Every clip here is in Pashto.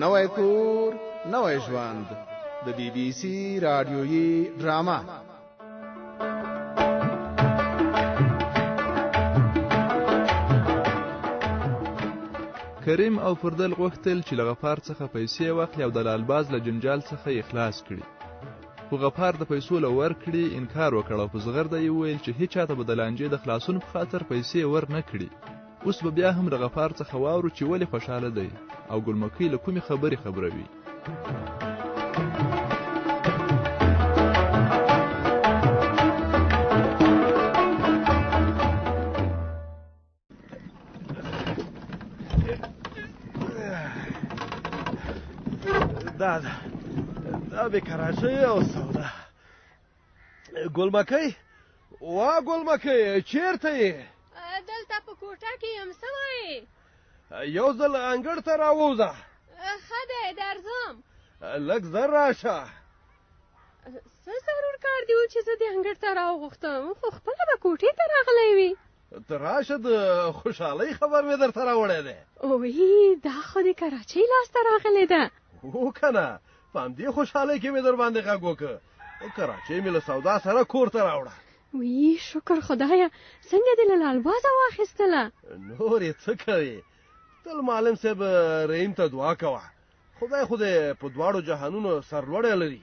نوی کور نوی ژوند، د بي بي سي راډیويي ډرامه. کریم او فردل غوښتل چې له غفار څخه پیسې واخلي او د لالباز له جنجال څخه یې خلاص کړي، خو غفار د پیسو له ورکړې انکار وکړ او په زغرده یې وویل چې هیچا ته به د لانجې د خلاصون په خاطر پیسې ور نه کړي. اوس به بیا هم له غفار څخه واورو چې ولې خوشحاله دی او ګلمکۍ له کومې خبرې خبروي. دا ده، دا به کراچۍ او سودا. ګلمکۍ، وا ګلمکۍ، چیرته یې؟ دلته په کوټه کې یم. څه وایې؟ یو ځل انګړ ته راووځه. ښه دی، درځم. لږ زر راشه. څه ضرور کار دی و چې زه دې انګړ ته راوغوښتم؟ خو خپله به کوټې ته راغلی وي. ته راشه، د خوشحالۍ خبر مې درته راوړی دی. اوی، دا خو د کراچۍ لاسته راغلې ده. هو که نه، په همدې خوشحالۍ کې مې در باندې غږ وکړ. کراچۍ مې له سودا سره کور ته راوړه. وی شکر خدایه، څنګه دې له لالبازه واخیستله؟ نور یې څه کوې، تل معلم صاحب رحیم ته دعا کوه، خدای خو دې په دواړو جهانونو سرلوړی لري.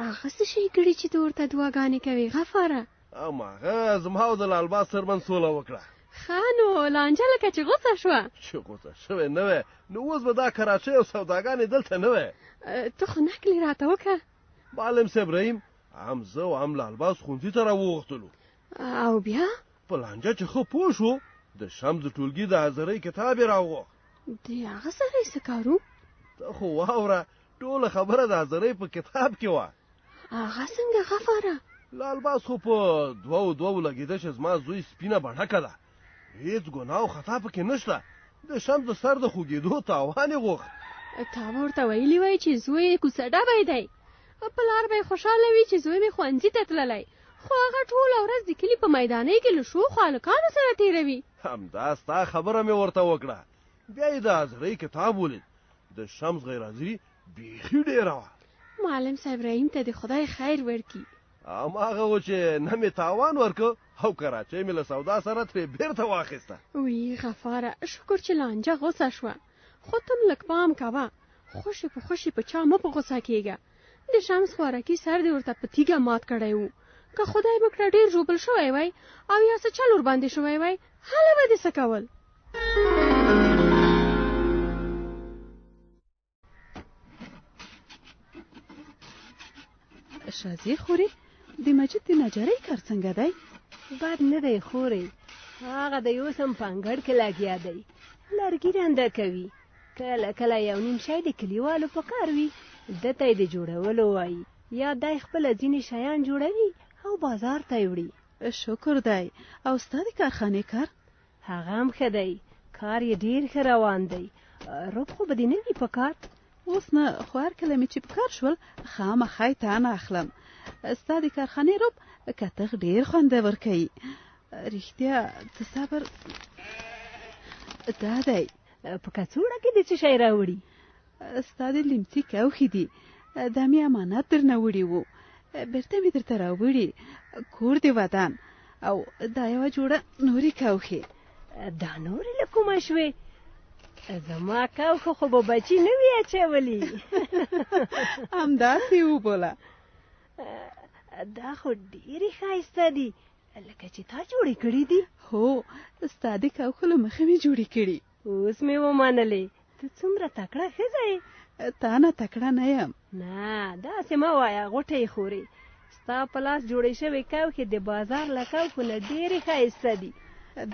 هغه څه شی کړي چې ته ورته دعاګانې کوې غفاره؟ هماغه زما او د لالباز ترمنځ سوله وکړه. ښه نو لانجه لکه چې غوڅه شوه. چې غوڅه شوې نه وی نو اوس به دا کراچۍ او سوداګانې دلته نه وی. ته خو نکلې راته وکړه. معلم صاحب رحیم هم زه او هم لالباز ښوونځي ته راوغوښتلو. او بیا؟ په لانجه چې ښه پوه شو، د شمس د ټولګي د حاضرۍ کتاب یې راوغوښت. د هغه سره یې څه کار و؟ ته خو واوره، ټوله خبره د حاضرۍ په کتاب کې وه. هغه څنګه غفاره؟ لالباز خو په دوو دوو لګېده چې زما زوی سپینه بڼکه ده، هیڅ ګناه او خطا پکې نشته. د شمس د سر د خوږېدو تاوان یې غوښت. تا به ورته ویلي وای چې زوی یې کوڅه ډبی دی، پلار به یې خوشحاله وي چې زوی مې ښوونځي ته تللی، خو هغه ټوله ورځ د کلي په میدانۍ کې له شوخو هلکانو سره تېروي. همدا ستا خبره مې ورته وکړه. بیا یې د حاضرۍ کتاب ولید، د شمس غیرحاضري بیخي ډېره وه. معلم صاحب رحیم ته دې خدای خیر ورکړي. هماغه و چې نه مې تاوان ورکړ او کراچۍ مې له سودا سره ترې بېرته واخیسته. وی غفاره، شکر چې لانجه غوڅه شوه، خو ته هم لږ پام کوه، خوشې په خوشې په چا مه په غوسه کېږه. د شمس خوارکي سر دې ورته په تیږه مات کړی و، که خدای مه کړه ډېر ژوبل شوی وای او یا څه چل ورباندې شوی وای، هله به دې څه کول؟ شازیې خورې، د مجید د نجارۍ کار څنګه دی؟ بد نه دی خورې، هغه دی اوس هم په انګړ کې لګیا دی، لرګي رنده کوي. کله کله یو نیم شی د کلیوالو په کار وي، ده ته یې د جوړولو وایي، یا دی خپله ځینې شیان جوړوي او بازار ته یې وړي. شکر دی. او ستا د کارخانې کار؟ هغه هم ښه دی، کار یې ډېر ښه روان دی. رب خو به دې نه وي په کار؟ اوس نه، خو هر کله مې چې په کار شول خامخا یې تا نه اخلم. ستا د کارخانې رب کتغ ډېر خوندور کوي. رښتیا ته صبر دا دی. په کڅوړه کې دې څه شی راوړي؟ ستا د لیمڅي کوښې دي، دا مې امانت درنه وړي وو، بیرته مې درته راوړي. کور دې ودان. او دا یوه جوړه نورې کوښې. دا نورې له کومه شوې؟ زما کوښه خو به بچي نه وي اچولي. همداسې وبوله. دا خو ډېرې ښایسته دي، لکه چې تا جوړې کړي دي. هو، ستا د کوښو له مخې مې جوړې کړي. اوس مې ومنلې، ته څومره تکړه ښځه یې. تا نه تکړه نه یم. نه، داسې مه وایه غوټۍ خورې، ستا په لاس جوړې شوې کوښې د بازار له کوښو نه ډېرې ښایسته دي.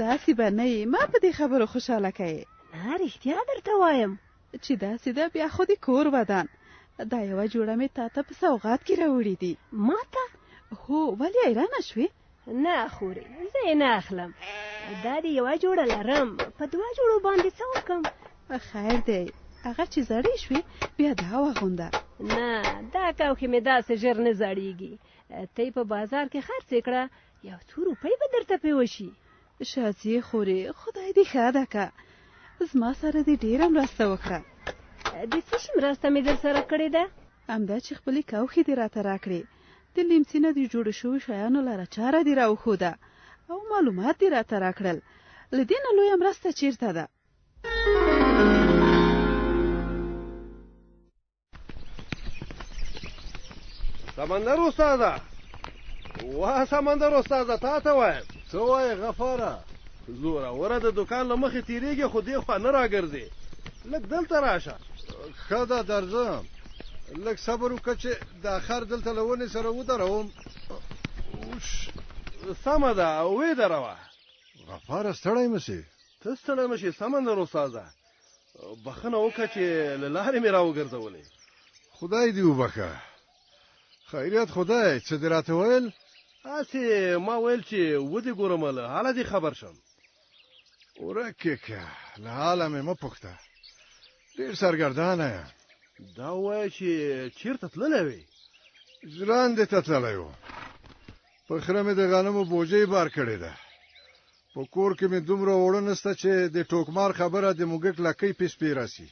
داسې به نه یې، ما په دې خبرو خوشحاله کوې. نه، رښتیا درته وایم. چې داسې ده بیا خو دې کور ودان. دا یوه جوړه مې تا ته په سوغات کې راوړي دي. ما ته؟ هو، ولې حیرانه شوې؟ نه خورې، زه یې نه اخلم. دا دې یوه جوړه لرم، په دوه جوړو باندې څه وکړم؟ خیر دی، هغه چې زړې شوې بیا دا واغونده. نه، دا کوښې مې داسې ژر نه زړېږي. ته یې په بازار کې خرڅې کړه، یو څو روپۍ به درته پرې وشي. شازیې خورې، خدای دې ښاده که، زما سره دې ډېره مرسته وکړه. د څه شي مرسته مې در سره کړې ده؟ همدا چې خپلې کوښې دې راته راکړې، د لیمڅي نه د جوړو شویو شیانو لاره چاره دې راوښوده او معلومات دې راته راکړل. له دې نه لویه مرسته چیرته ده؟ سمندر استاده، واه سمندر استاده، تا ته وایم. څه وایې غفاره؟ زوروره د دوکان له مخې تېرېږي خو دې خوا نه راګرځې، لږ دلته راشه. ښه ده درځم، لږ صبر وکړه چې دا خر دلته له ونې سره ودروم. سمه ده، ویې دروه. غفاره ستړی مه شې. ته ستړی مه شې سمندر استاده، بخښنه وکړه چې له لارې مې راوګرځولې. خدای دې وبخښه. خیریت خدای، څه دې راته ویل؟ هسې ما ویل چې ودې ګورم، له حاله دې خبر شم. ورک یې که، له حاله مې مه پوښته، ډېر سرګردانه یم. دا ووایه چې چېرته تللی وې؟ ژرندې ته تللی وم. په خره مې د غنمو بوجۍ بار کړې ده. په کور کې مې دومره اوړه نشته چې د ټوکمار خبره د موږک لکۍ پې سپېره سي.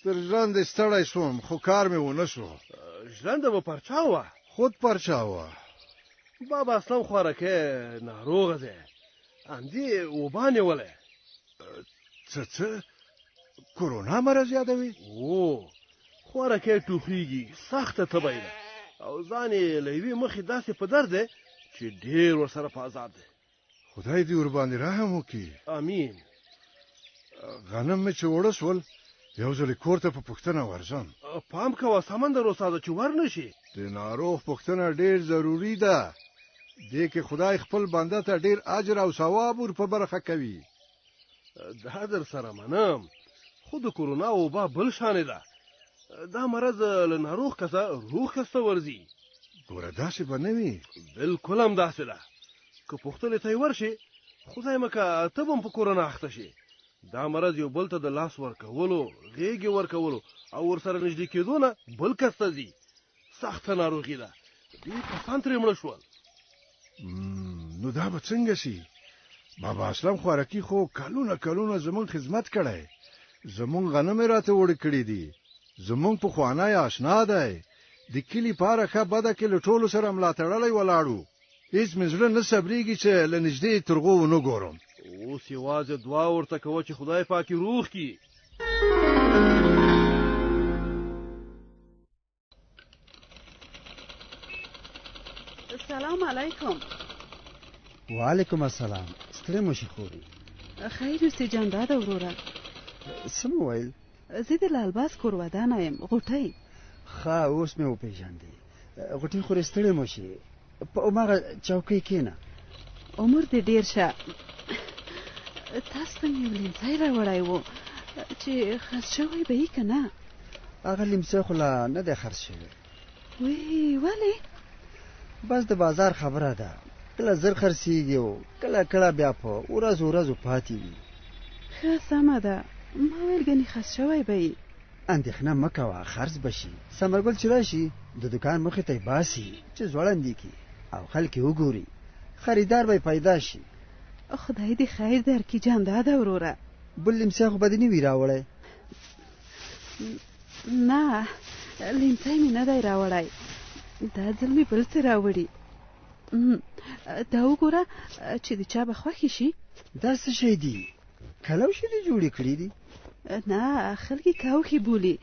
تر ژرندې ستړی سوم خو کار مې ونه سو. ژرنده به پر چا وه؟ خود پر چا وه. بابا اسلم خوارکی ناروغه دی، همدې وبا نیولی. څه څه؟ کرونا مرض یادوي؟ هو، خوارکی ټوخېږي، سخته تبه یې ده او ځان یې له یوې مخې داسې په درد دی چې ډېر ورسره په عذاب دی. خدای دې ورباندې رحم وکړي. امین. غنم مې چې اوړه سول، یو ځل کور ته په پوښتنه ورځم. پام کوه سمندر استاده چې ور نه شي. د ناروغ پوښتنه ډېر ضروري ده، دې کې خدای خپل بنده ته ډېر اجر او ثواب ور په برخه کوي. دا در سره منم، خو د کرونا وبا بل شانې ده. دا مرض له ناروغ کسه روغ کس ته ورځي. ګوره داسې به نه وي. بالکل هم داسې ده. که پوښتنې ته یې ورشې، خدای مه که ته به هم په کرونا اخته شې. دا مرض یو بل ته د لاس ورکولو، غېږې ورکولو او ورسره نږدې کېدو نه بل کس ته ځي. سخته ناروغي ده، ډېر کسان ترې مړه شول. نو دا به څنګه شي؟ بابا اسلم خوارکي خو کلونه کلونه زمونږ خدمت کړی، زمونږ غنم یې راته وړي کړي دي، زمونږ پخوانی آشنا دی، د کلي په هره ښه بده کې له ټولو سره ملاتړلی ولاړ و. هیڅ مې زړه نه صبرېږي چې له نږدې یې ترغو ونه ګورم. اوس یوازې دعا ورته کوه چې خدای پاک یې روغ کړي. سلام علیکم. وعلیکم السلام. ستړی مه شې خورې. خیر یوسې جانداده وروره. څه مو ویل؟ زه د لالباز کورودانه یم، غوټۍ. ښه اوس مې وپېژندې. غوټۍ خورې ستړی مه شې، په هماغه چوکۍ کښېنه. عمر دې ډېر شه. تاسو ته مې یو لیمڅی راوړی و چې خرڅ شوی به یې که نه؟ هغه لیمڅی خو لا نه دی خرڅ شوی. وی ولې؟ بس د بازار خبره ده، کله زر خرڅېږي او کله کله بیا په ورځو ورځو پاتې وي. ښه سمه ده، ما ویل ګنې خرڅ شوی به یې. اندېښنه مه کوه، خرڅ به شي. ثمرګل چې راشي د دوکان مخې ته یې باسي چې ځوړند یې کړي او خلک یې وګوري، خریدار به یې پیدا شي. خدای دې خیر درکړي جانداده وروره. بل لیمڅی خو به دې نه وي راوړی؟ نه، لیمڅی مې نه دی راوړی، دا ځل مې بل څه راوړي. دا وګوره چې د چا به خوښې شي. دا څه شی دي؟ کلوشې دې جوړې کړې دي؟ نه، خلک یې کوښې بولي،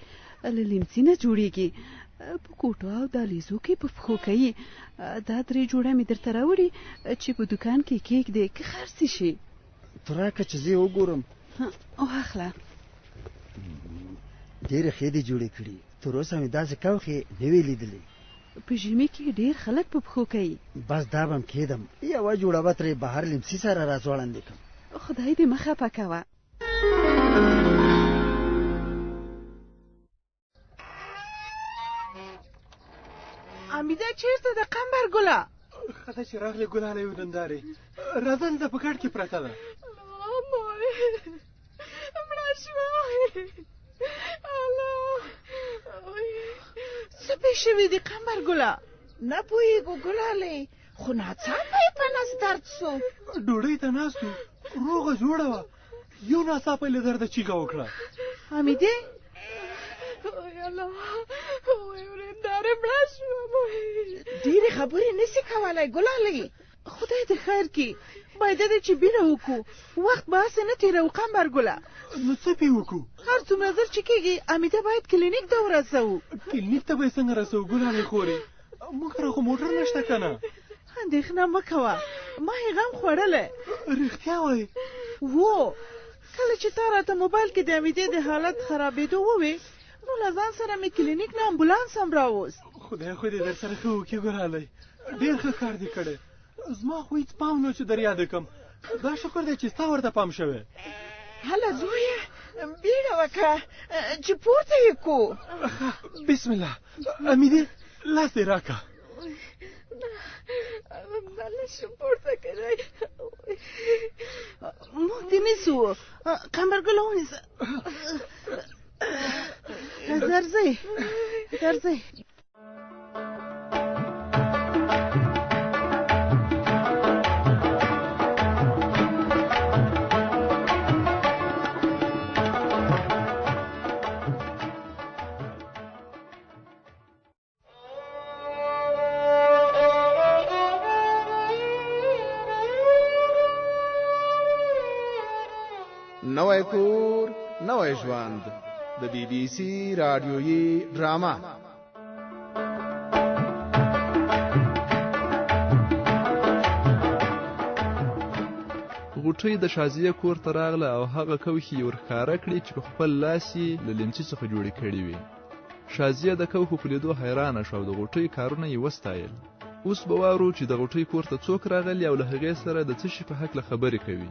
له لیمڅي نه جوړېږي، په کوټو او دهلیزو کې په پښو کوي. دا درې جوړه مې درته راوړي چې په دوکان کې کېږدې که خرڅې شي. ته راکړه چې زه یې وګورم. واخله. ډېرې ښې دې جوړې کړي، تر اوسه مې داسې کوښې نه وې لیدلې. په ژمي کې ډېر خلک په پښو کوي. بس دا به هم کېدم، یوه جوړه به ترې بهر لیمڅي سره راځوړندې کړم. خدای دې مه خفه کوه. حمیده چېرته ده قمبر ګله؟ ښه ده چې راغلې ګلالۍ ورندارې، راځه دلته په کټ کې پرته ده. مړه شوه. څه پېښ شوي دي قمبر ګله؟ نه پوهېږو ګلالۍ، خو ناڅاپه یې په نس درد سو. ډوډۍ ته ناست وو، روغه جوړه وه، یو ناڅاپه یې له درده چیغه وکړه. حمیدې وای الله، وای ورېندارې مړه شوم. ډېرې خبرې نسي کولی ګلالۍ، خدای دې خیر کړي. باید دی چې بیړه وکړو، وخت به هسې نه تېروو. قمبر ګله، نو څه پې وکړو؟ هر څومره زر چې کېږي حمیده باید کلینیک ته ورسوو. کلینیک ته به یې څنګه رسوو ګلالۍ خورې؟ موږ سره خو موټر نشته که نه؟ اندېښنه مه کوه، ما یې غم خوړلی. رښتیا وایې؟ وو، کله چې تا راته موبایل کې د حمیدې د حالت خرابېدو ووې، نو له ځان سره مې کلینیک نه امبولانس هم راوست. خدای خو دې در سره ښه وکړي ګلالۍ، ډېر ښه کار دې کړی. زما خو هېڅ پام نه و چې در یاد کړم، دا شکر دی چې ستا ورته پام شوی. هله زویه، بیړه وکړه چې پورته یې کړو. بسم الله، حمیدې لاس دې راکړه. نه، نه شم پورته کېدای. موږ دې نیسو. قمر ګله ونیسه، درځئ درځئ. نوی کور نوی ژوند، د بي بي سي راډیويي ډرامه. غوټۍ د شازیې کور ته راغله او هغه کوښې یې ورښکاره کړې چې په خپل لاس یې له لیمڅي څخه جوړې کړې وې. شازیه د کوښو په لیدو حیرانه شوه او د غوټۍ کارونه یې وستایل. اوس به واورو چې د غوټۍ کور ته څوک راغلي او له هغې سره د څه شي په هکله خبرې کوي.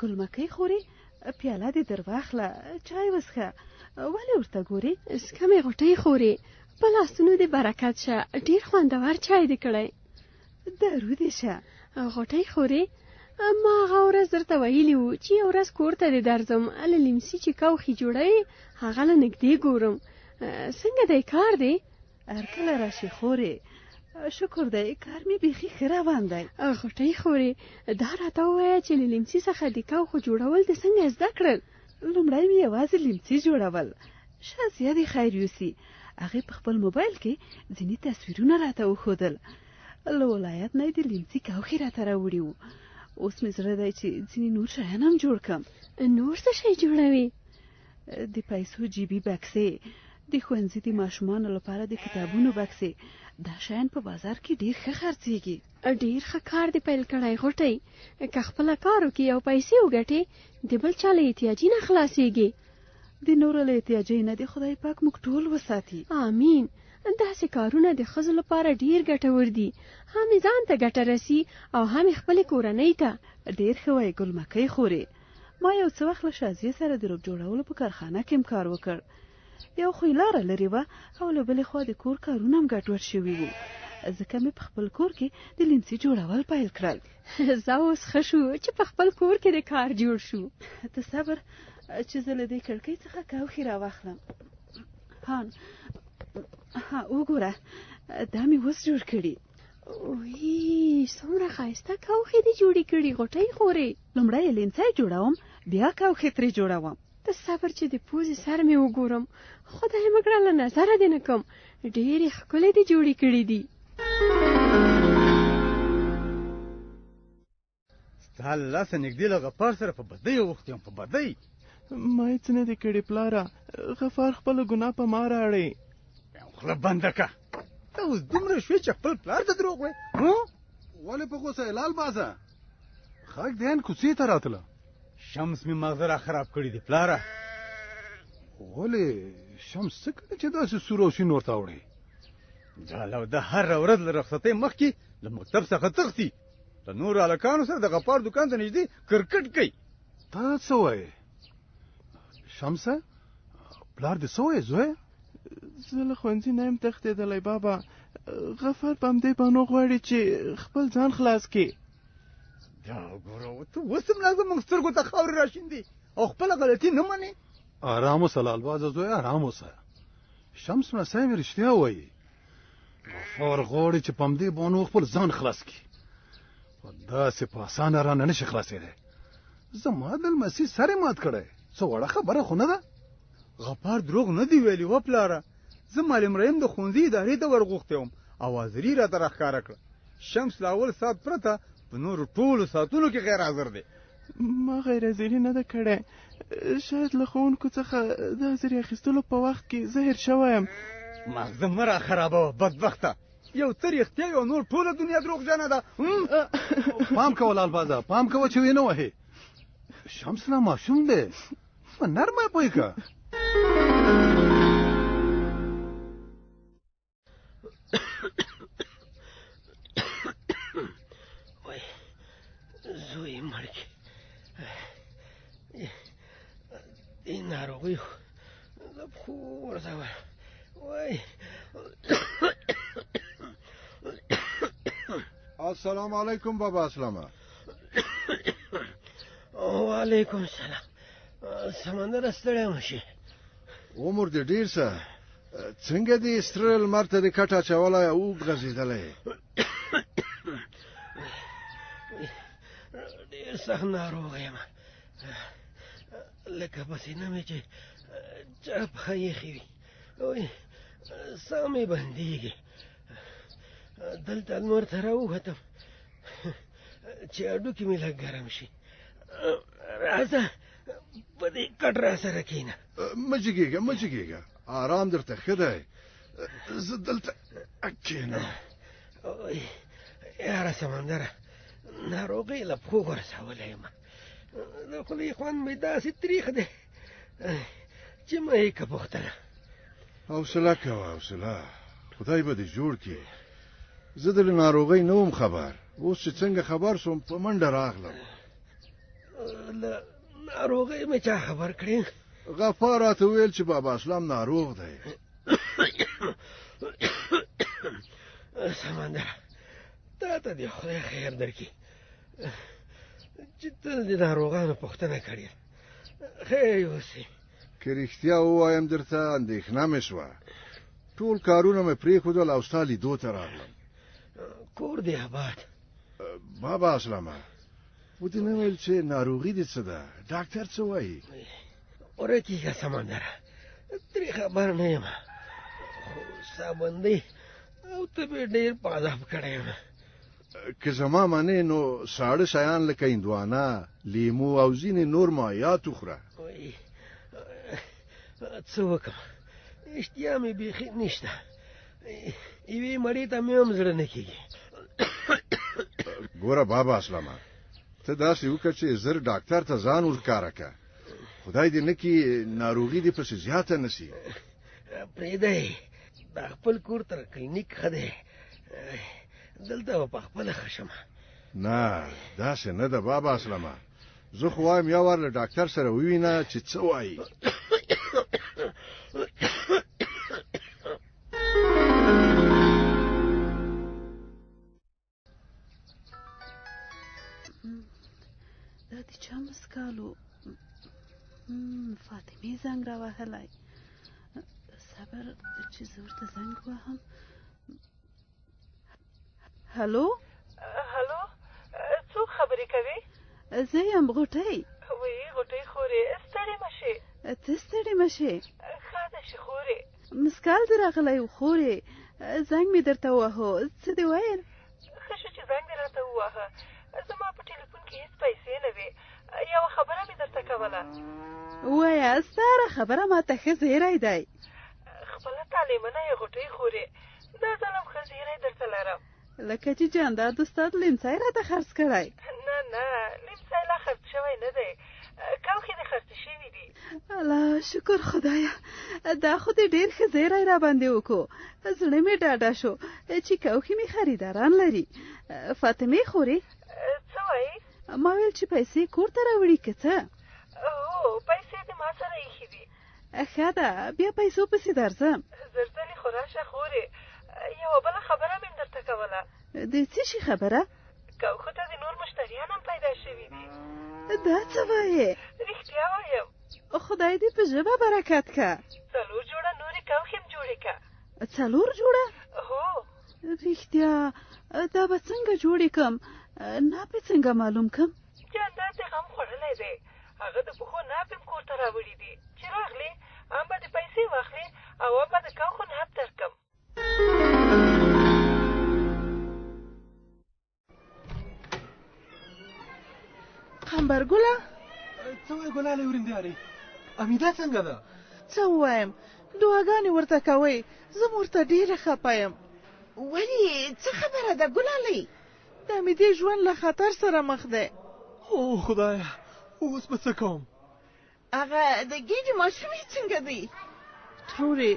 ګلمکۍ خورې، پیاله دې در واخله، چای وڅښه. ولې ورته ګورې؟ څکه مې غوټۍ خورې، په لاسونو دې برکت شه، ډېر خوندور چای دې کړی. درو دې شه. غوټۍ خورې، ما هغه ورځ درته ویلي وو چې یو ورځ کور ته دې درځم، له لیمسي چې کوخې جوړوي هغه له نږدې ګورم. څنګه دی کار دی؟ هر کله راشي خورې، شکر دی کار مې بیخي ښه روان دی. غوټۍ خورې، دا راته ووایه چې له لیمڅي څخه د کوخو جوړول دې څنګه زده کړل؟ لومړی مې یوازې لیمڅي جوړول. شازیه دې خیر یوسي، هغې په خپل موبایل کې ځینې تصویرونه راته وښودل. له ولایت نه یې د لیمڅي کوخې راته راوړي وو. اوس مې زړه دی چې ځینې نور شیان هم جوړ کړم. نور څه شی جوړوي؟ د پیسو جیبي بکسې، د ښوونځي د ماشومانو لپاره د کتابونو بکسې. دا شیان په بازار کې ډېر ښه خرڅېږي. ډېر ښه کار دې پیل کړی غوټۍ، که خپله کار وکړي او پیسې وګټې، د بل چا له احتیاجي نه خلاصېږي. د نورو له احتیاجۍ نه دې خدای پاک موږ ټول وساتي. آمین. داسې کارونه د ښځو لپاره ډېر ګټور دي، هم یې ځان ته ګټه رسي او هم یې خپلې کورنۍ ته. ډېر ښه وایې ګلمکۍ خورې. ما یو څه وخت له شازیې سره د روب جوړولو په کارخانه کې هم کار وکړ. یو خو یې لاره لرې وه او له بلې خوا د کور کارونه هم ګډوډ شوي وو، ځکه مې په خپل کور کې د لیمڅي جوړول پیل کړل. ځه اوس ښه شو چې په خپل کور کې د کار جوړ شو. ته صبر چې زه له دې کړکۍ څخه کوخې راواخلم. هان ها، وګوره دا مې اوس جوړ کړي. وی، څومره ښایسته کوخې دې جوړې کړي غوټۍ خورې. لومړی یې لیمڅی جوړوم، بیا کوخې ترې جوړوم. ته صبر چې د پوزې سر مې وګورم، خدای مه کړه له نظره دې نه کوم. ډېرې ښکلې دې جوړې کړي دي. ستا له لاسه نږدې له غفار سره په بدۍ اوښتی یم، په بدۍ. ما هېڅ نه دي کړي پلاره، غفار خپله ګناه په ما راړي. خوله بنده که، ته اوس دومره شوې چې خپل پلار ته دروغ وایې؟ ولې په غوسه یې لال بازه؟ غږ دې ان کوڅې ته راتله. شمس مې ماغزه را خراب کړي دي پلاره. ولې شمس څه کړي چې داسې سور او شین ورته اوړي؟ دا لو د هره ورځ له رخصتۍ مخکې له مکتب څخه تښتي، له نورو هلکانو سره د غفار دوکان ته نږدې کرکټ کوي. ته څه وایې شمسه؟ پلار دې څه وایې زویه؟ زه له ښوونځي نه یم تښتېدلی بابا، غفار په همدې بانو غواړي چې خپل ځان خلاص کړي. دا وګوره، ته اوس هم لا زموږ سترګو ته خاورې راشیندې او خپله غلطي نه منې. آرام اوسه لالبازه زویه، آرام اوسه. شمس نسای مې رښتیا وایي. غفار غواړي چې په همدې بانو خپل ځان خلاص کړي، خو داسې په اسانه رانه نه شي خلاصېدی. زما د لمسي سر یې مات کړی، څه وړه خبره خو نه ده. غفار دروغ نه دي ویلي وه پلاره، زه معلم رحیم د ښوونځي ادارې ته ورغوښتی وم او حاضري راته راښکاره کړه. شمس له اول ساعت پرته په نورو ټولو ساعتونو کې غیر حاضر دی. ما غیر حاضري نه ده کړې، شاید له ښوونکو څخه د حاضري اخیستلو په وخت کې زه هېر شوی یم. ماغزه مه را خرابوه بدبخته، یو څه رښتیا وي او نور ټوله دنیا دروغجنه ده. پام کوه لالبازه، پام کوه چې ویې نه وهې. شمس لا ماشوم دی، په نرمه یې پوه کړه. وای زوی مړ کړي دې ناروغۍ خو د پښو ورځوه. وای السلام علیکم بابا اسلامه. وعلیکم السلام. سمندر ستړی مه شې، عمر دې ډېر شه. څنګه دې ستره لمر ته دې کټ اچولی او اوږد غځېدلی؟ ډېر سخت ناروغ یم، لکه په سینه مې چې چا پښه ایښې وي. وای ساه مې بندېږي. دلته لمر ته راووتم چې هډوکي مې لږ ګرم شي. راځه په دې کټ راسره کښېنه. مه جګېږه، مه جګېږه، آرام درته ښه دی. زه دلته کښېنم. یاره سمندره، ناروغۍ له پښو غورځولی یم. د خولې خوند مې داسې تریخ دی چې مه یې که پوښتنه. حوصله کوه، حوصله، خدای به دې جوړ کړي. زه د ناروغۍ نه وم خبر، اوس چې څنګه خبر شوم په منډه راغلم. له ناروغۍ مې چا خبر کړې؟ غفار راته وویل چې بابا اسلام ناروغ دی. سمندر، تا ته دې خدای خیر درکړي چې تل د ناروغانو پوښتنه کړې. خیر یوسې. که رښتیا ووایم درته اندېښنه مې شوه، ټول کارونه مې پرېښودل او ستا لیدو ته راغلم. کور دې آباد. بابا اسلامه، ودې نه ویل چې ناروغي دې څه ده؟ ډاکټر څه وایي؟ ورکېږه سمندره، ترې خبر نه یم، خو سابندۍ او تبې ډېر په عذاب کړی یم. که زما منې نو ساړه شیان لکه هندوانه، لیمو او ځینې نور مایعات وخوره. څه وکړم، اشتیا مې بیخي نشته. یوې مړې ته مې هم زړه نه کېږي. ګوره بابا اسلامه، ته داسې وکړه چې زر ډاکټر ته ځان ورښکاره کړه. خدای دې نه کړي ناروغي دې پسې زیاته نه شي. پرېږده یې، دا خپل کور تر کلینیک ښه دی، دلته به په خپله ښه شم. نه داسې نه ده بابا اسلمه، زه خو وایم یو وار له ډاکټر سره ووینه چې څه وایي. دا د چا مسکال و؟ فاطمې زنګ راوهلی. صبر چې زه ورته زنګ وهم. هلو هلو، څوک خبرې کوي؟ زه یم غوټۍ. وی غوټۍ خورې، ستړې مه شې. ته ستړې مه شې. ښاده شې خورې. مسکال دې راغلی و خورې، زنګ مې درته ووهو، څه دې ویل؟ ښه شو چې زنګ دې راته وواهه، زما په ټلیفون کې هېڅ پیسې نه وې، یوه خبره مې درته کوله. ووایه، ستا هره خبره ماته ښه زیری دی. خپله طالعمنه یې غوټۍ خورې، دا ځل هم ښه زیری درته لرم. لکه چې جانداد استاد لیمڅی راته خرڅ کړی. نه نه، لیمڅی لا خرڅ شوی نه دی، کوخې دې خرڅې شوې دي. الله شکر خدایه، دا خو دې ډېر ښه زیری راباندې وکړو، زړه مې ډاډه شو چې کوخې مې خریداران لري. فاطمې خورې؟ څه وایې؟ ما ویل چې پیسې کور ته راوړي که څه؟ هو، پیسې دې ما سره ایښې دي. ښه ده، بیا پیسو پسې درځم. زر ځلې خو راشه خورې، یوه بله خبره مې درته کوله. د څه شي خبره؟ کوخو ته د نور مشتریان هم پیدا شوي دي. دا څه وایې؟ رښتیا وایم. خدای دې په ژبه برکت که. څلور جوړه نورې کوخې هم جوړې که. څلور جوړه؟ هو. رښتیا دا به څنګه جوړې کم؟ ناپ یې څنګه معلوم کم؟ جانداد دې غم خوړلی دی. هغه د پښو ناپ هم کور ته راوړي دي. چې راغلې هم به دې پیسې واخلې او هم به د کوښو ناپ درکم. قمبر ګله څه وایې ګلالۍ وریندیارې امیده څنګه ده؟ څه ووایم دعاګانې ورته کوئ زه هم ورته ډېره خپه یم. ولې څه خبره ده ګلالۍ؟ د امیدې ژوند له خطر سره مخ دی. او خدایه اوس به څه کوم؟ هغه د ګېډې ماشومې څنګه دی؟ ترورې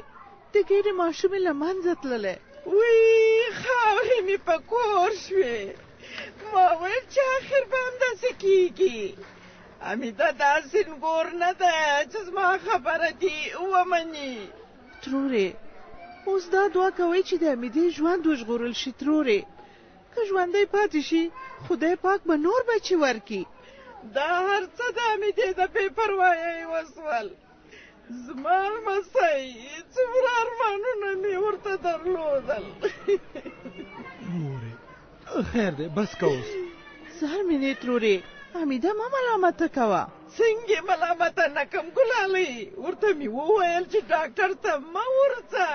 د ګېډې ماشومې له منځه تللی. وی خاورې مې په کور شوې. ما ویل چې اخر به همداسې کېږي. حمیده داسې نګور نه ده چې زما خبره دې ومني. ترورې اوس دا دعا کوئ چې د حمیدې ژوند وژغورل شي. ترورې که ژوندی پاتې شي خدای پاک به نور بچي ورکړي. دا هر څه د حمیدې د بې پروایۍ وسول. زما لمسی څومره ارمانونه مې ورته درلودل. مورې خیر دی بس که اوس. زار مې نه ترورې حمیده مه ملامته کوه. څنګه ملامته نه کم ګلالۍ؟ ورته مې وویل چې ډاکټر ته مه ورځه.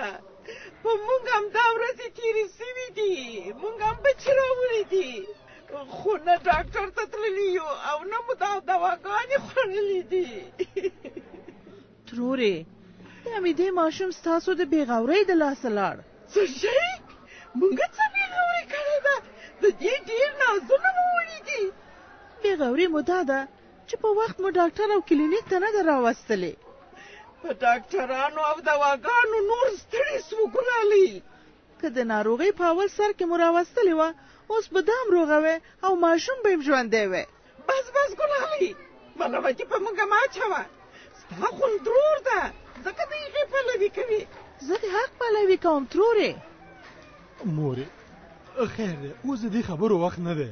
په مونږ هم دا ورځې تېرې سوي دي، مونږ هم بچي راوړي دي، خو نه ډاکټر ته تللي یو او نه مو دا دواګانې خوړلې دي. ترورې د حمیدې ماشوم ستاسو د بېغورۍ د لاسه لاړ. څه شی؟ مونږ څه بېغوري کړې ده؟ د دې ډېر نازونه مو وړي دي. بېغوري مو دا ده چې په وخت مو ډاکټر او کلینیک ته نه ده راوستلې. په ډاکټرانو او دواګانو نور ستړي سوو ګلالۍ. که د ناروغۍ په اول سر کې مو راوستلې وه اوس به دا هم روغه وی او ماشوم به هم ژوندی وی. بس بس ګلالۍ ملامتي په موږ مه اچوه. ستا خو ترور ده ځکه د هغې پلوي کوي. زه د حق پلوي کوم ترورې. مورې خیر دی اوس د دې خبرو وخت نه دی.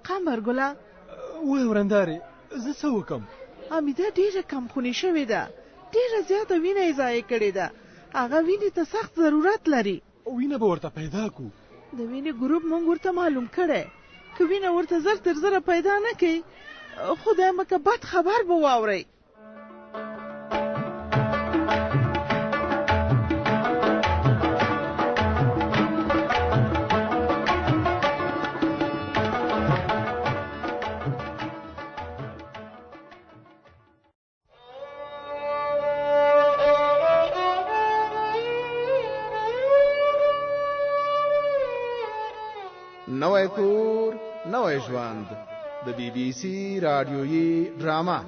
قمر ګله وای ورندارې زه څه وکم؟ حمیده ډېره کمخونې شوې ده، ډېره زیاته وینه یې ضایع کړې ده، هغه وینې ته سخت ضرورت لري. وینه به ورته پیدا کو. د وینې ګروپ مونږ ورته معلوم کړی، که وینه ورته زر تر زره پیدا نه کړئ خدای مه که بد خبر به واورئ. نوی کور نوی ژوند د بي بي سي راډیویي ډرامه.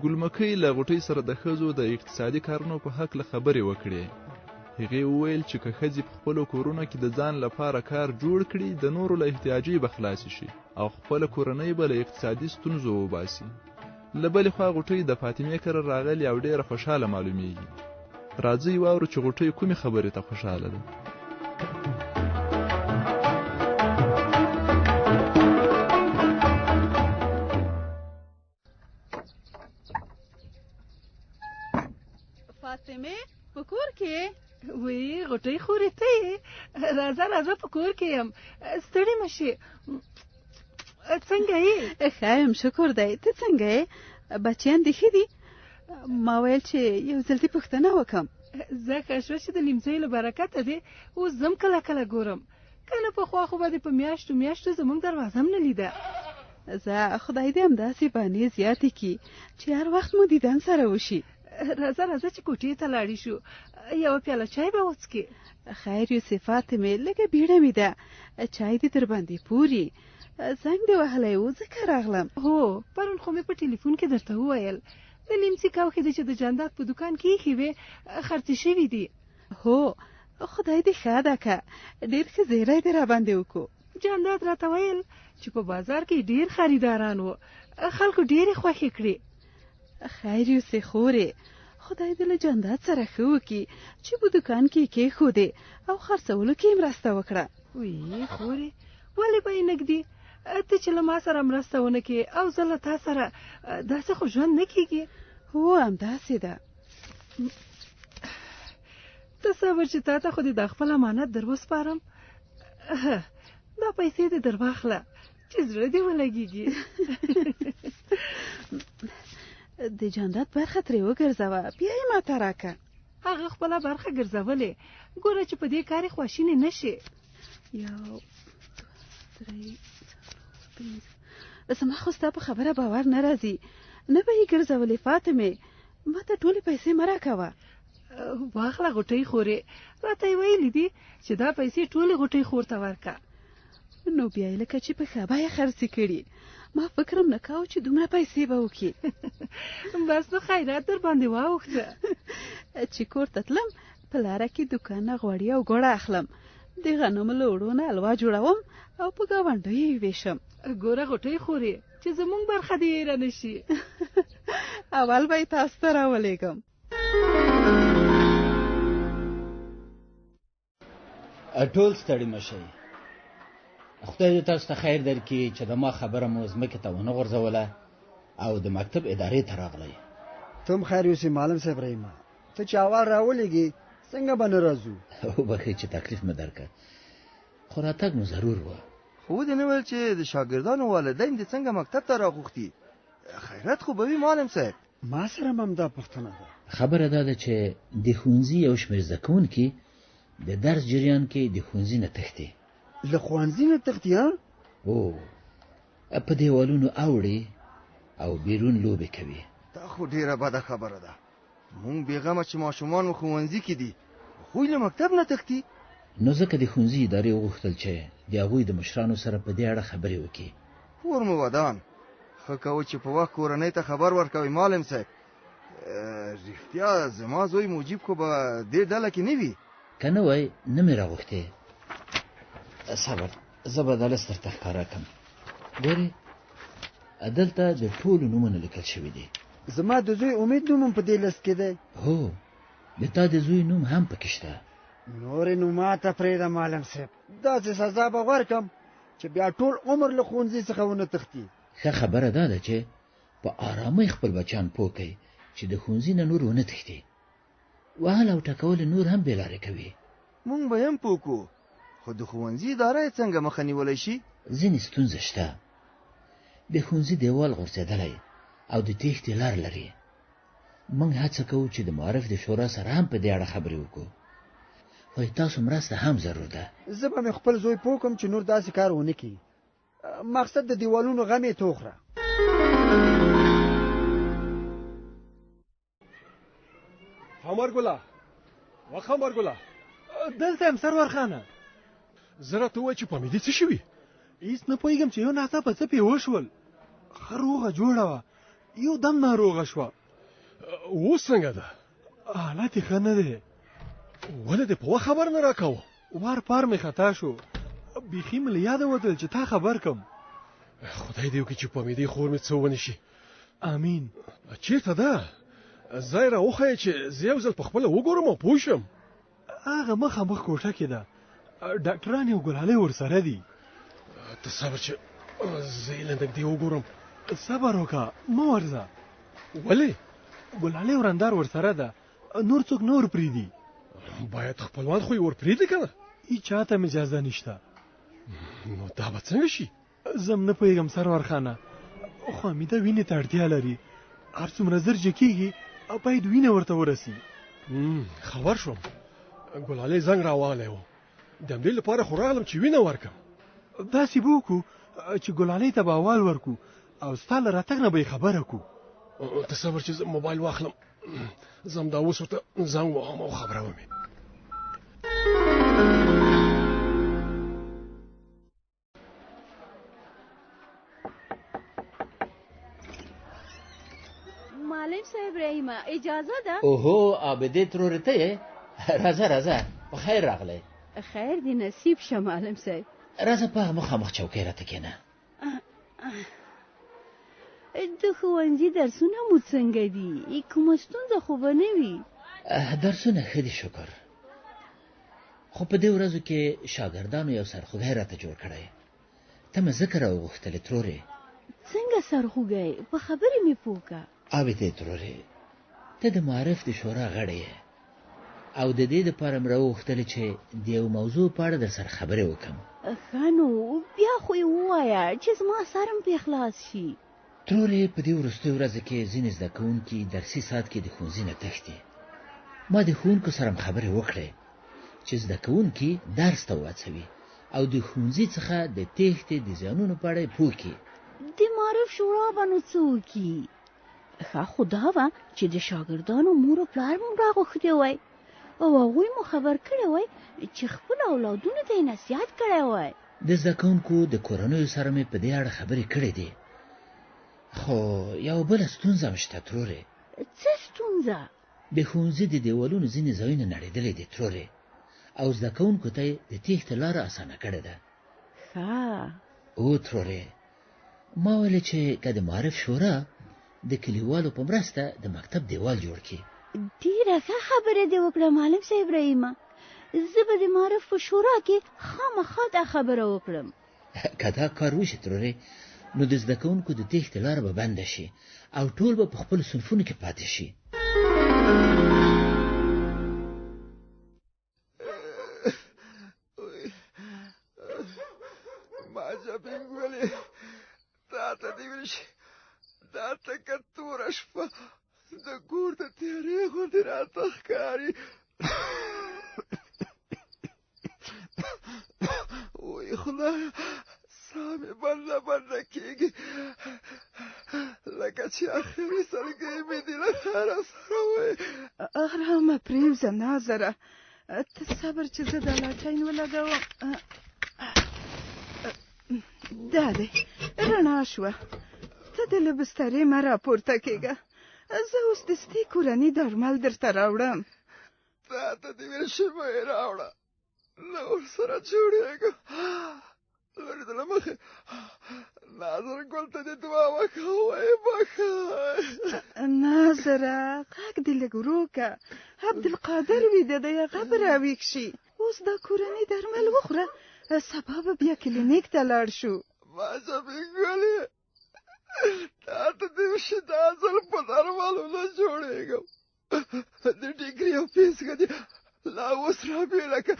ګلمکۍ له غوټۍ سره د ښځو د اقتصادي کارونو په هکله خبرې وکړې. هغې وویل چې که ښځې په خپلو کورونو کې د ځان لپاره کار جوړ کړي د نورو له احتیاجۍ به خلاصې شي او خپله کورنۍ به له اقتصادي ستونزو وباسي. له بلې خوا غوټۍ د فاطمې کره راغلې او ډېره خوشحاله معلومیږي. راځئ واورو چې غوټۍ کومې خبرې ته خوشحاله ده. فاطمې په کور کې وی غوټۍ خورې ته یې؟ راځه راځه په کور کې یم، ستړې مه شې. څنګه یې؟ ښه یم شکر دی، ته څنګه یې؟ بچیان دې ښه دي؟ ما ویل چې یو ځل دې پوښتنه وکم. زه ښه شوه چې د لیمڅیو له برکته دې اوس ځم کله کله ګورم، که نه پخوا خو به دې په میاشتو میاشتو زموږ دروازه هم نه لیده. زه خدای دې همداسې بانې زیاتې کړي چې هر وخت مو دیدن سره وشي. راځه راځه چې کوټې ته لاړې شو، یوه پیاله چای به وڅکې. خیر یوسې فاطمې، لږه بیړه مې ده، چای دې در باندې پوري. زنګ دې وهلی و ځکه راغلم. هو پرون خو مې په ټلیفون کې درته وویل د لیمڅي کوښې دې چې د جانداد په دوکان کې ایښې وې خرڅې شوې دي. هو خدای دې ښه ادا که، ډېر ښه زیری دې راباندې وکړو. جانداد راته ویل چې په بازار کې ډېر خریداران وو، خلکو ډېرې خوښې کړې. خیر یوسې خورې، خدای دې له جانداد سره ښه وکړي چې په دوکان کې یې کېښودې او خرڅولو کې یې مرسته وکړه. وی خورې ولې به یې نه ږدي، ته چې له ما سره مرسته ونه کړې او زه له تا سره، داسې خو ژوند نه کېږي. هو همداسې ده. ته صبر چې تا ته خو دې دا خپل امانت در وسپارم. دا پیسې دې در واخله چې زړه دې ولګېږي. د جانداد برخه ترې وګرځوه، بیا یې ماته راکه. هغه خپله برخه ګرځولې، ګوره چې په دې کار یې خواشینې نه شي. 1، 2، 3، 4، 5. زما خو ستا په خبره باور نه راځي. نه به یې ګرځولې فاطمې، ما ته ټولې پیسې مه راکوه. واخله غوټۍ خورې، راته یې ویلي دي چې دا پیسې ټولې غوټۍ خور ته ورکه. نو بیا یې لکه چې په ښه بیه خرڅې کړي. ما فکر هم نه کاوه چې دومره پیسې به وکړي. بس نو خیرات در باندې واوښته. چې کور ته تلم په لاره کې دوکان نه غوړي او ګوړه اخلم، د غنمو له اوړو نه حلوا جوړوم او په ګاونډیو یې وېشم. ګوره غوټۍ خورې چې زموږ برخه دې هېره نه شي. اول به یې تاسو ته راولېږم. ټول ستړي مه شئ. خدای دې تاسو ته خیر درکړي چې د ما خبره مو ځمکې ته ونه غورځوله او د مکتب ادارې ته راغلی. ته هم خیر یوسې معلم صاحب رحیمه، ته چې اول راولېږې څنګه به نه راځو؟ وبخښئ چې تکلیف مې درکړ، خو راتګ مو ضرور و. خو ودې نه ویل چې د شاګردانو والدین دې څنګه مکتب ته راغوښتي؟ خیرت خو به وي معلم صاحب. ما سره هم همدا پوښتنه ده. خبره دا ده چې د ښوونځي یو شمېر زده کوونکي د درس جریان کې د ښوونځي نه تښتي. له ښوونځي نه تښتي؟ ها؟ هو، په دیوالونو اوړي او بیرون لوبې کوي. دا خو ډېره بده خبره ده. مونږ بېغمه چې ماشومان مو ښوونځي کې دي، هغوی له مکتب نه تښتي. نو ځکه د ښوونځي ادارې وغوښتل چې د هغوی د مشرانو سره په دې اړه خبرې وکړي. کور مو ودان، ښه کوئ چې په وخت کورنۍ ته خبر ورکوئ معلم صاحب. رښتیا زما زوی مجیب خو به دې ډله کې نه وي؟ که نه وای نه مې راغوښتې. صبر، زه به دا لست درته ښکاره کړم. ګورې دلته د ټولو نومونه لیکل شوي دي. زما د زوی امید نوم هم په دې لست کې دی. هو، د تا د زوی نوم هم پکې شته. نورې نو ماته پرېږده معلم صاحب، داسې سزا به ورکړم چې بیا ټول عمر له ښوونځي څخه ونه تښتي. ښه خبره دا ده چې په آرامۍ خپل بچیان پوه کړئ چې د ښوونځي نه نور ونه تښتي. وهل او ټکول نور هم بې لارې کوي. مونږ به یې هم پوه کړو، خو د ښوونځي اداره یې څنګه مخه نیولی شي؟ ځینې ستونزې شته. د ښوونځي دیوال غورځېدلی او د تېښتې لار لري. موږ هڅه کوو چې د معارف د شورا سره هم په دې اړه خبرې وکړو، خو تاسو مرسته هم ضرور ده. زه به مې خپل زوی پوه کړم چې نور داسې کار ونه کړي. مقصد د دیوالونو غم یې ته وخوره. قمرګله، وه قمرګله، دلته یم سرور خانه. زه راته ووایه چې په حمیدې څه شوي؟ هیڅ نه پوهېږم چې یو ناڅاپه څه پې وشول. ښه روغه جوړه وه، یو دم ناروغه شوه. اوس څنګه ده؟ حالت یې ښه نه دی. ولې دې په وخت خبر نه راکاوه؟ وار پار مې خطا شو، بیخي مې له یاده وتل چې تا خبر کم. خدای دې وکړي چې په حمیدې خور مې څه ونه شي. امین. چېرته ده؟ ځای را وښیه چې زه یو ځل په خپله وګورم او پوه شم. هغه مخامخ کوټه کې ده، ډاکټران او ګلالۍ ورسره دي. ته صبر چې زه یې له نږدې وګورم. صبر وکړه، مه ورځه. ولې؟ ګلالۍ ورندار ورسره ده، نور څوک نه ورپرېږدي. باید خپلوان خو یې ورپرېږدي که نه؟ هیچا ته هم اجازه نشته. نو دا به څنګه شي؟ زه هم نه پوهېږم سرور خانه، خو حمیده وینې ته اړتیا لري. هر څومره زر چې کېږي باید وینه ورته ورسي. خبر شوم، ګلالۍ زنګ راوالی و، د همدې لپاره خو راغلم چې وینه ورکړم. داسې به وکړو چې ګلالۍ ته به اول ورکړو او ستا له راتګ نه به یې خبره کړو. ته صبر چې زه موبایل واخلم، زه همدا اوس ورته زنګ وهم او خبروم یې. معلم صاحب رحیمه اجازه ده؟ اوهو عابدې ترورې ته یې؟ راځه راځه، په خیر راغلی. خیر دې نصیب شه معلم صاحب. راځه په هغه مخامخ چوکۍ راته کښېنه. د ښوونځي درسونه مو څنګه دي؟ کومه ستونزه خو به نه وي؟ درسونه ښه دي شکر، خو په دې ورځو کې شاګردانو یو سرخوږی راته جوړ کړی. ته مې ځکه راوغوښتلې ترورې. څنګه سرخوږی؟ په خبرې مې پوه کړه. عابدې ترورې، ته د معارف د شورا غړی یې او د دې لپاره مې راوغوښتلې چې د یو موضوع په اړه در سره خبرې وکړم. ښه نو بیا خو یې ووایه چې زما سر هم پرې خلاص شي. ترورې په دې وروستیو ورځو کې ځینې زده کوونکي درسي ساعت کې د ښوونځي نه تښتي. ما د ښوونکو سره هم خبرې وکړې چې زده کوونکي درس ته وهڅوي او د ښوونځي څخه د تېښتې د زیانونو په اړه یې پوه کړي. د معارف شورا به نو څه وکړي؟ ښه خو دا وه چې د شاګردانو مور او پلار مو راغوښتي وای او هغوی مو خبر کړی وای چې خپلو اولادونو ته یې نصیحت کړی وای. د زده کوونکو د کورنیو سره مې په دې اړه خبرې کړې دي، خو یوه بله ستونزه هم شته ترورې. څه ستونزه؟ د ښوونځي د دیوالونو ځینې ځایونه نړېدلي دي ترورې او زده کوونکو ته یې د تېښتې لاره اسانه کړې ده. ښه. او ترورې، ما ویل چې که د معارف شورا د کلیوالو په مرسته د مکتب دیوال جوړ کړي. ډېره ښه خبره دې وکړه معلم صاحب رحیمه، زه به د معارف په شورا کې خامخا دا خبره وکړم. که دا کار وشي ترورې، نو د زده کوونکو د تېښتې لاره به بنده شي او ټول به په خپلو صنفونو کې پاتې شي. ما جبین ګولې تا ته دې ویل شي دا تکه توره شپه د کور د تیارې غوندې راته ښکاري. وای خدایه، ساه مې بنده بنده کېږي، لکه چې اخري سلګۍ مې دي له خیره سره وای. ارامه پرېوځه ناظره، ته صبر چې زه دا لاټین ولګوم. دا دی رڼا شوه، ته د له بسترې مه راپورته کېږه، زه اوس د ستې کورني درمل درته راوړم. تا ته دې ویل شي مه یې راوړه، نه ورسره جوړېږم. لورې د له مخې ناظر ګل ته دې دعا وکړه، ویې بښه. ناظره غږ دې لږ ورو که، عبدالقادر ویده دی، هغه به راویښ شي. اوس دا کورني درمل وخوره، سبا به بیا کلینیک ته لاړ شو. ما جبین ګلې، تا ته دې وشي دا ځل په درملو نه جوړېږم. د ټیکري او پیسکه دې لا اوس را بېله که،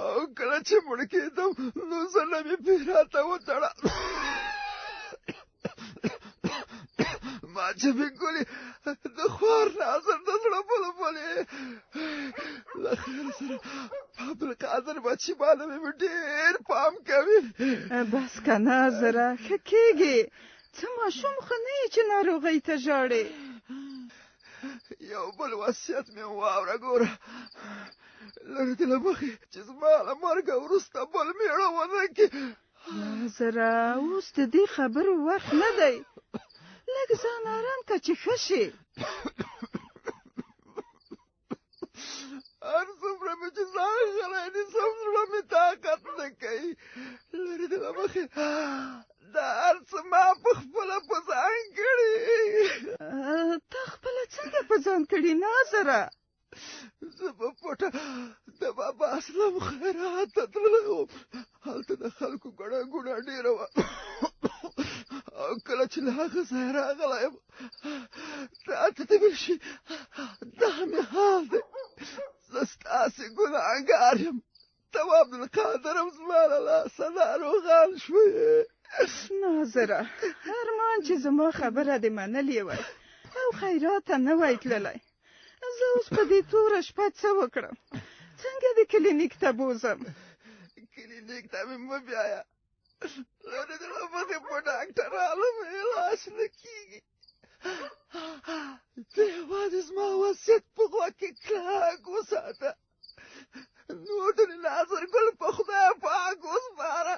او کله چې مړ کېدم نو زنه مې پرې راته وتړه. ما چې مې ګلې د خوار ناظر د زړه بلبلې، له خیر سره په عبدالقادر بچي باندې مې ډېر پام کوي. بس که ناظره، ښه کېږي، څه ماشوم خو نه یې چې ناروغۍ ته ژاړې. یو بل وصیت مې واوره، ګوره لرې دې له مخې چې زما له مرګه وروسته بل مېړه ونه کړي. ناظره اوس د دې خبرو وخت نه دی، لږ ځان ارام که چې ښه شې. هر څومره مې چې ځان غلی نیسم زړه مې طاقت نه کوي. لرې دې له مخې دا هر څه ما په خپله په ځان کړي. تا خپله څنګه په ځان کړي ناظره؟ زه په پټه د بابا اسلم خیرات ته تللی وم، هلته د خلکو ګڼه ګوڼه ډېره وه، او کله چې له هغه ځایه راغلی یم تا ته دې ویل شي دا مې حال دی. زه ستاسې ګناهګار یم، ته او عبدالقادر هم زما له لاسه ناروغان شوئ. ناظره ارمان چې زما خبره دې منلې وای او خیرات ته نه وای تللی. زه اوس په دې توره شپه څه وکړم؟ څنګه دې کلینیک ته بوځم؟ کلینیک ته مې مه بیایه، لرې دې له مخې په ډاکټرانو مې علاج نه کېږي. ته یوازې زما وصیت په غوږ کې کلک وساته، نور د ناظر ګل په خدای پاک وسپاره.